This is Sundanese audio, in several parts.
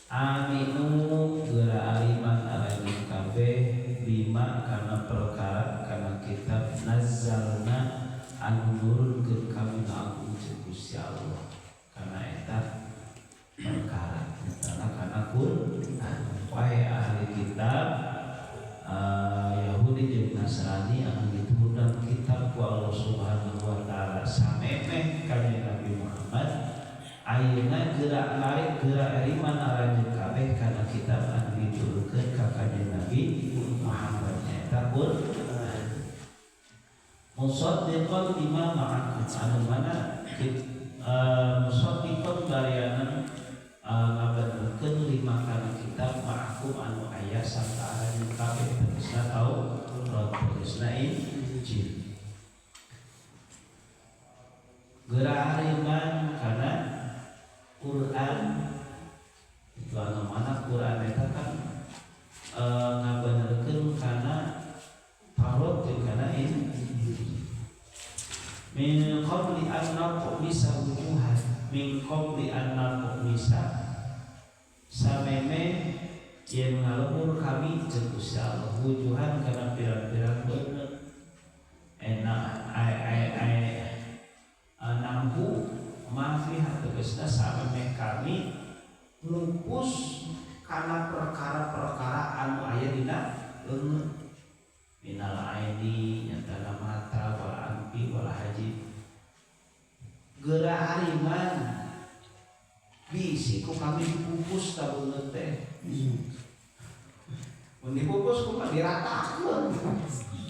Aminu geura aliman aranjeun kabeh bima kana perkara kana kitab nazzalna anu nurunkeun kami ka agung ceuk Gusti Allah kana eta perkara nyatana kana Quran. Wahai ahli kitab, Yahudi jeung Nasrani anu diturunkan kitab ku Allah Subhanahu wa taala samemeh ka Nabi Muhammad, ayeuna geura narik, geura eriman aranjeun kabeh kana kitab anu diturunkeun ka kanjeng Nabi Muhammad, nyaeta Quran. Musaddiqan lima ma'akum, anu mana musaddiqan barianan ngabenerkeun lima kana kitab ma'akum anu aya sarta aranjeun kabeh, tegasna Taurat, tegasna Injil. Geura ariman kana Quran itu, anu mana Quran eta kan ngabenerkeun kana Taurat jeung kana Injil. Min qabli an natmisa wujuhan, min qabli an natmisa, sameme yen ngalebur kami ceuk Gusti Allah wujuhan kana pirang-pirang beungeut enak ai ai ai namhu ma fiha, tegasna sameme kami ngupus kana perkara-perkara anu aya dina leungeun, minal aini, nyatana mata, wal anfi wal hajib. Geura ariman, bisi ku kami dipupus ta beungeut teh. Mun dipupus kumaha? Diratakeun,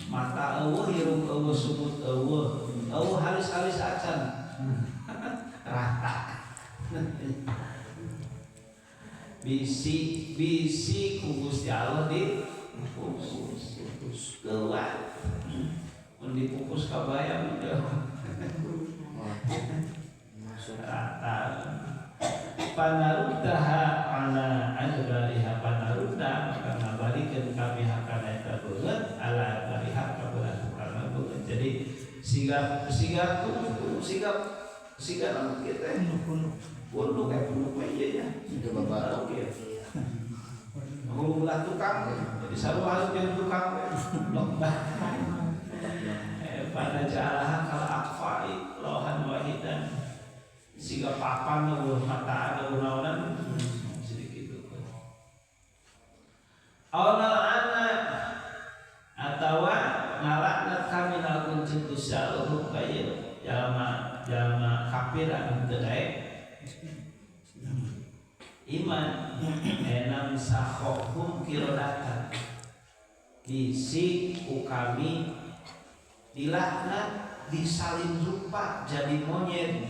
mata euweuh, hirung euweuh, sumut euweuh, euweuh halis-halis acan, rata. Bisi bisi ku Gusti Allah dipupus. Keluar, mun dipupus kabayang rata. Panaruddaha ala adbariha, panarudda maka ngabalikeun kami hakana eta beungeut, ala adbariha ka belah tukangna beungeut. Jadi siga siga siga siga namun kita punduk kayak punduk mah ieu nya. Siga babatok. Oke. Hulu belah tukang, jadi sarua harus jadi tukang lomba. Pada ja'alaha kal aqfai lauhan wahidan, siga papan euweuh mata, euweuh naonan sedikit itu. Aw nal'ana, atawa ngalaknat kami nalkun ceuk Gusti Allah ka ieu jalma jalma kafir anu teu daek iman, enam sakhohum kirodatan, bisi ku kami dilaknat, disalin rupa jadi monyet.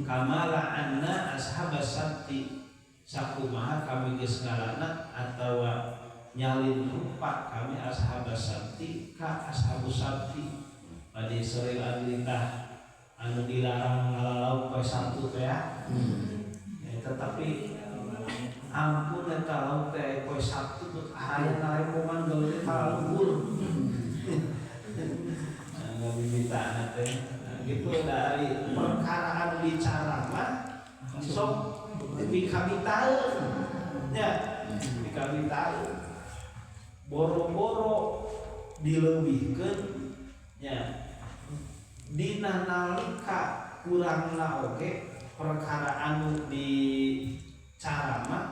Kama la'anna ashabas sabti, sakumaha kami geus ngalaknat atawa nyalin rupa kami ashabas sabti ka ashabus sabti. Bani Israil anu tah anu dilarang ngalalauk poe Sabtu teh ya. Ya, tetapi ampun eta lauk teh poe Sabtu teh araya narembongan gawe kaluhur. Nah, ngabibitana teh. Nah, gitu dari perkara anu bicara mah sok dikabitaeun nya, dikabitaeun, boro-boro dileuwihkeun nya, dina nalika kurangna oge perkara anu di cara mah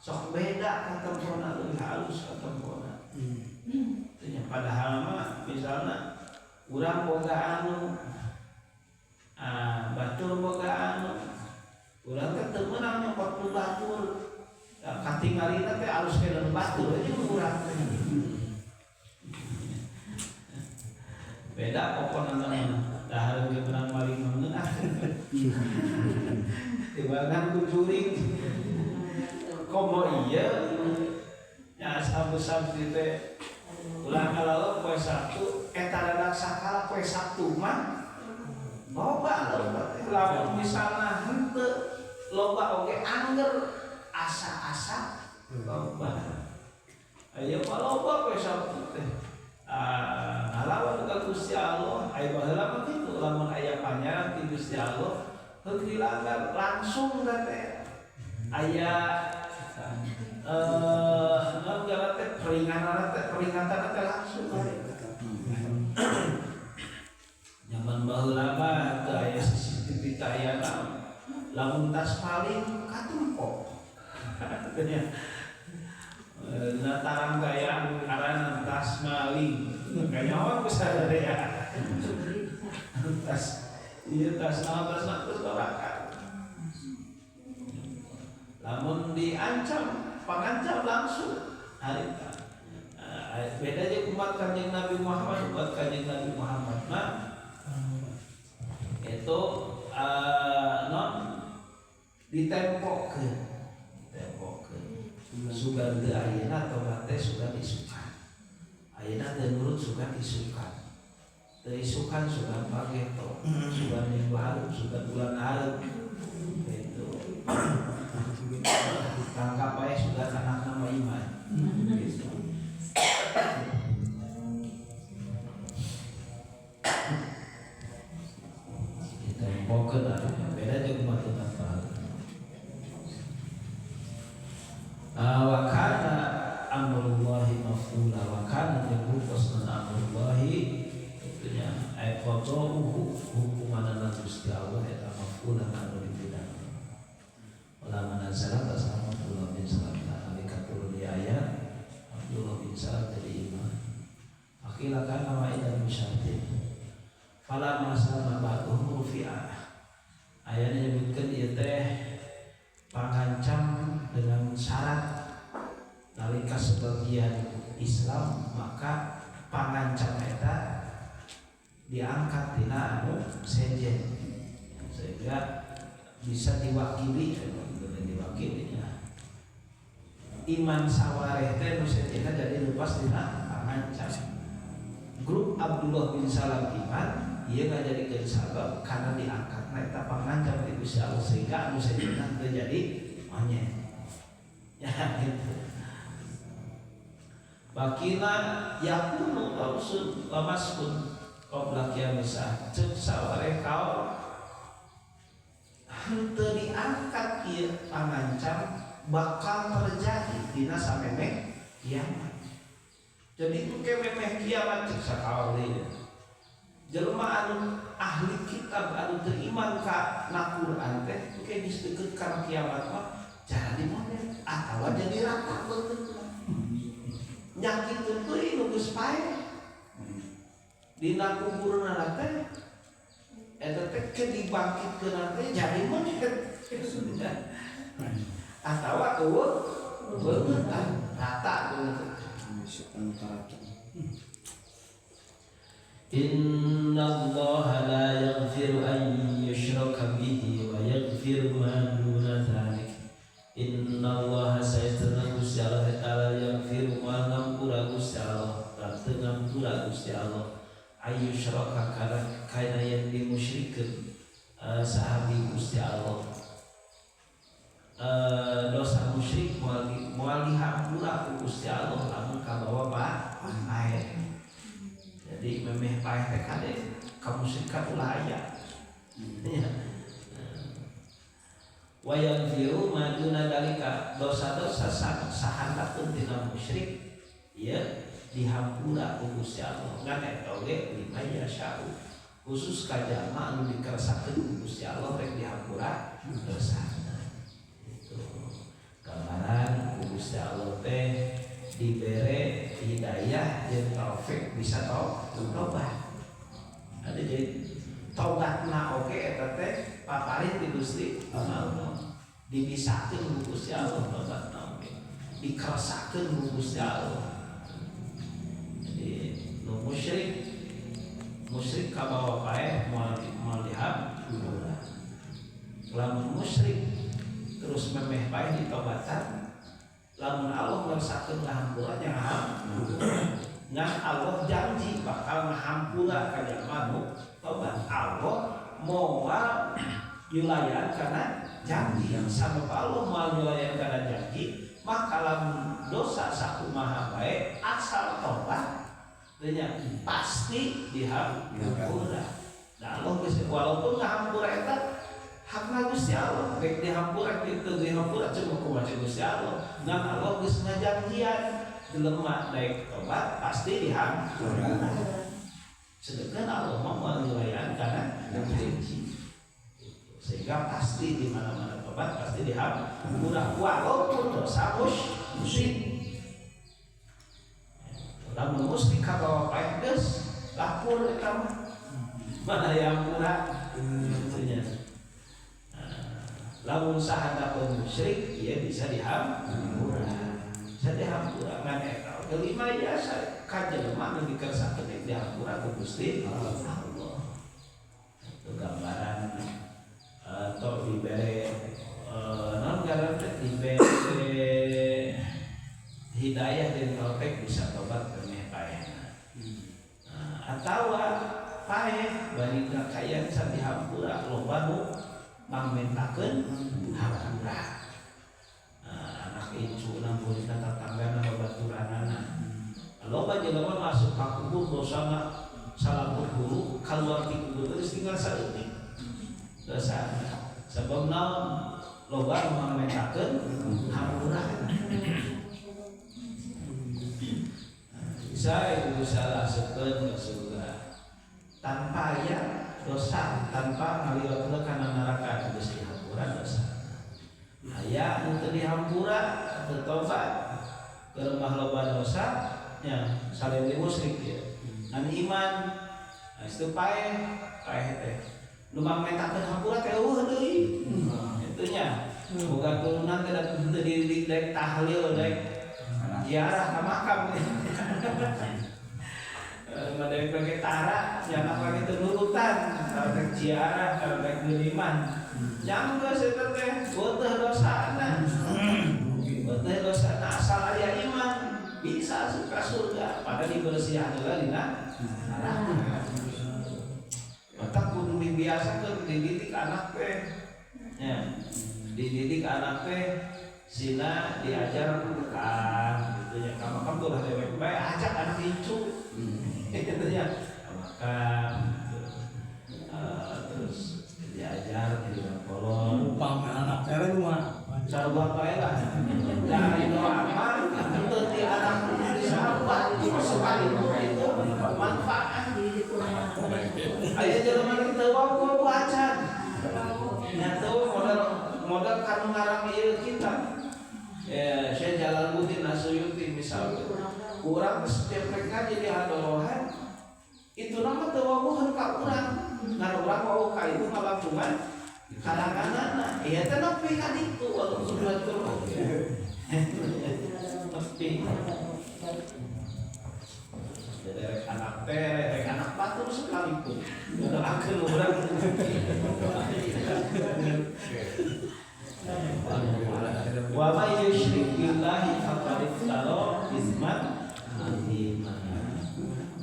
sok beda katempona, leuwih halus katempona. Nya, padahal mah misalnya urang boga anu, ah, batur boga anu, urang teh teu meunang nyokot nu batur. Nah, katingalina teh alus keneh nu batur aja nu urang teh. Beda pokona mah, dahar ge meunang maling mah ngeunah. Dibarengan ku jurig. Komo ieu nya ashabus sabti teh ulah kalau poe Sabtu eta rada sakala poe Sabtu mah loba loba teh. Lamun misalna henteu loba oge angger asa-asa loba. Aya mah loba poe Sabtu teh. Ah, ngalawan ka Gusti Allah. Aya baheula mah kitu, lamun aya panyaran ti Gusti Allah heuh dilanggar langsung teh aya. Non ngaran teh peringatan teh, peringatan teh langsung bae. Zaman baheula mah teu aya CCTV, teu aya naon. Lamun tas paling katempo. Nah, tarang gaya karena tas maling. Kanyawan ku sadaya. Tas iya, tas naon, tas naon, terus sorakan. Lamun diancam, pangancam langsung harita. Beda aja umat Kanjeng Nabi Muhammad. Umat Kanjeng Nabi Muhammad mah itu non ditempokeun, ditempokeun. Sugan teu ayeuna tobat teh, sugan isukan. Ayeuna teu nurut, sugan isukan. Teu isukan, sugan pageto, sugan minggu hareup, sugan bulan hareup. Itu tangkap bae sugan anakna mah iman gitu. Ditempokeun artinya beda jeung umat umat baheula. Wa kana amrullahi maf'ula, wa kana jeung bukosna amrullahi itunya ay qada'uhu, hukumanana Gusti Allah eta maf'ulan anu dipidana. Wala manazala tasama Abdullah bin Salam, nalika turun di ayat Abdullah bin Salam jadi iman. Akila kana wa'idan bisyartin fala maslama ba'duhum rufi'a. Ayatnya nyebutkeun ieu teh pangancam dengan syarat, nalika sebagian Islam maka pangancam eta diangkat tina anu sejen sehingga bisa diwakili, diwakili ya. Iman sawareh teh nu sejenna jadi lepas tina pangancam. Grup Abdullah bin Salam iman, ieu ngajadikeun sabab karena diangkatna eta pangancam ti Gusti Allah sehingga anu sejenna teu jadi monyet. Ya gitu. Bakina yakunu tausun wa maskun qabla qiyamisa, ceuk sawareh kaul henteu diangkat ieu pangancam bakal terjadi dina samemeh kiamat. Jadi engke memeh kiamat ceuk sakaul deui. Jelema anu ahli kitab anu teu iman ka na Quran teh engke geus deukeut ka kiamat mah jadi monyet atawa jadi rata beungeutna. Nyakitu teuing nu geus paeh. Dina kuburna teh eta teh ke dibangkitkeun teh jadi monyet. Atawa eueuh beungeut rata beungeut. Inna Allah la yaghfiru an yushraka bihi wa yaghfiru ma duna dzalik. Inna Allah saestuna Gusti Allah ta'ala yaghfiru ma ngampura Gusti Allah, teu ngampura Gusti Allah ayyushraka kana kana yang dimusyrikeun sahabi Gusti Allah. Dosa musyrik moal dihampura ku Gusti Allah lamun kabawa paeh. Jadi memeh paeh teh kade kamusyrikan ulah aya. Ya. Wa yaghfiru ma duna dzalika, dosa-dosa sahandapeun tina musyrik ieu dihampura ku Gusti Allah. Ngan eta oge lima yasya'u, khusus ka jalma anu dikersakeun ku Gusti Allah rek dihampura dosana. Itu gambaran ku Gusti Allah teh dibere hidayah jeung taufik bisa tobat. Ada jadi tobatna oge eta teh paparin di Gusti Allah. Dibisakeun ku Gusti Allah tobatna oge. Dikeresakeun ku Gusti Allah. Jadi nu musyrik, musyrik kabawa paeh moal dihampura. Lamun musyrik terus memeh paeh ditobatan, lamun Allah ngersakeun ngahampura nya ngahampura. Ngan Allah janji bakal ngahampura ka jalma nu tobat. Allah moal nyulayan karena janji. Sabab Allah moal nyulayan karena janji, maka lamun dosa sakumaha bae asal tobat teh pasti dihampura. Nah, Allah geus walaupun ngahampura eta Hakna Gusti Allah rek dihampura teu dihampura cuma kumaha Gusti Allah. Ngan Allah geus ngajanjian jelema daek tobat pasti dihampura. Sedangkan Allah mah moal nilaian kana janji. Sehingga pasti di mana-mana tobat pasti dihampura walaupun dosa musyrik. Lamun musyrik ka bawa paeh geus lapor eta mah. Mana dihampura kitu nya. Lamun sahandapeun musyrik ieu bisa dihampura. Bisa dihampura ngan eta kelima jasa ka jelema nu dikersakeun dihampura ku Gusti Allah. Itu gambaran atau dibere non ngaran teh dibere hidayah dan taufik bisa tobat keneh paehna. Atawa paeh bari kaya bisa dihampura loba nu mangmentakeun hampura. Anak incu muridna tatanggana babaturanana. Loba jelema masuk ka kubur dosana salapur hulu kaluar ti kubur geus tinggal saeutik dosa. Sebab naon loba nu mangmentakeun hampura. Bisa itu bisa asupkeun ka surga tanpa aya dosa, tanpa ngaliwat kana neraka geus dihampura dosa. Aya nu teu dihampura teu tobat keur mah loba dosa nya salin di musyrik ya. Ngan iman nah itu paeh paeh teh nu mangmentakeun hampura teh eueuh deui. Itu nya boga turunan teh teu di daek tahlil daek ziarah ka makam. Madai pakai tara, jangan pakai tenurutan, kalau rek ziarah, kalau rek ngeliman, jangan geus eta teh beuteung dosana. Beuteung dosana asal aya iman bisa asup ka surga, padahal dibersihan heula dina neraka. Mata kudu dibiasakeun dididik anak teh. Nya, dididik anak teh sina diajar makan gitu ya. Ka makam tuh lah dewek bae ajak anak incu. Gitu ya. Ka makam gitu. Terus diajar di kolon. Upama anak teh mah sarua bae lah. Dari doa mah teu ti anak disampah sekali itu manfaat. Aya jelema nu teu wau acan. Nya teu modal modal kanu ngarang ieu kitab. Ya, Syekh Jalaluddin As-Suyuti misalnya. Urang setiap rek ngaji di hadorohan itu nama teu wawuhan ka urang. Ngan urang wawuh ka itu ngalangkungan kadanganana. Ieu teh nepi ka ditu walaupun batur oge. Nepi. Jadi rek anak teh, rek anak batur sekalipun. Doakeun urang. Wa may yusyrik billahi faqad iftara itsman azima.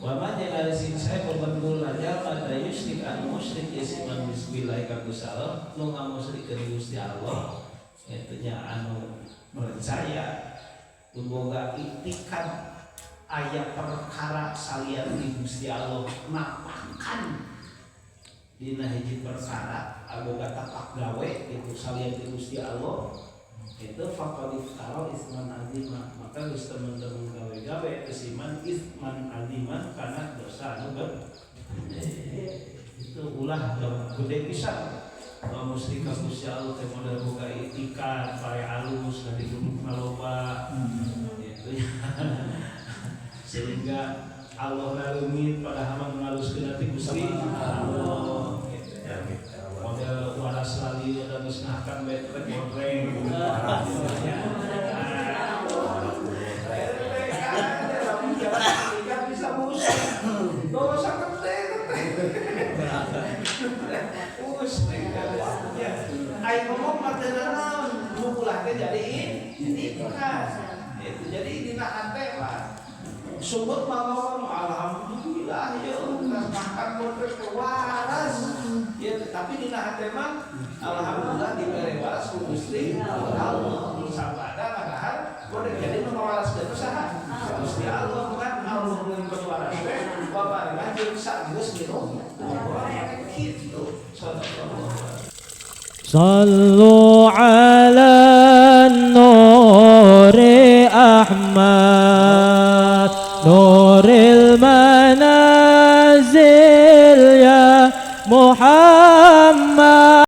Wa man ja'ala saya bebentul ajal pada yusyrik an musyrik isman bismillah ka Gusti Allah nu ngamusyrikeun Gusti Allah eta nya anu percaya nu boga itikad aya perkara salian di Gusti Allah napakan dina hiji perkara boga tapak gawe itu salian di Gusti Allah itu faqad iftara isman azima maka geus temen-temen gawe-gawe kesiman isman azima karena dosa anu gede. Itu ulah gede pisan musyrik ka Gusti Allah teh modal boga itikad pare alus dari gunung loba gitu ya. Sehingga Allah naleungit padahal mah ngaluskeun ti Gusti Allah gitu ya. Model waras lali ada geus nahkan bae teh goreng. Bisa musik. Dosa gede teh. Musik ya. Ai ngomong mah teu naon, nu ulah teh jadi ikhlas. Itu jadi dina hate lah. Sumut mah ngomong alhamdulillah ya geus makan goreng waras. Ya, tapi dina hate mah alhamdulillah dibere waras ku Gusti Allah. Sabada padahal goreng jadi nu ngawaraskeun saha? Gusti Allah bukan Allah nu waras teh babarengan jeung sageus minum. Kitu. Sadaqallahu. صلوا على النور أحمد.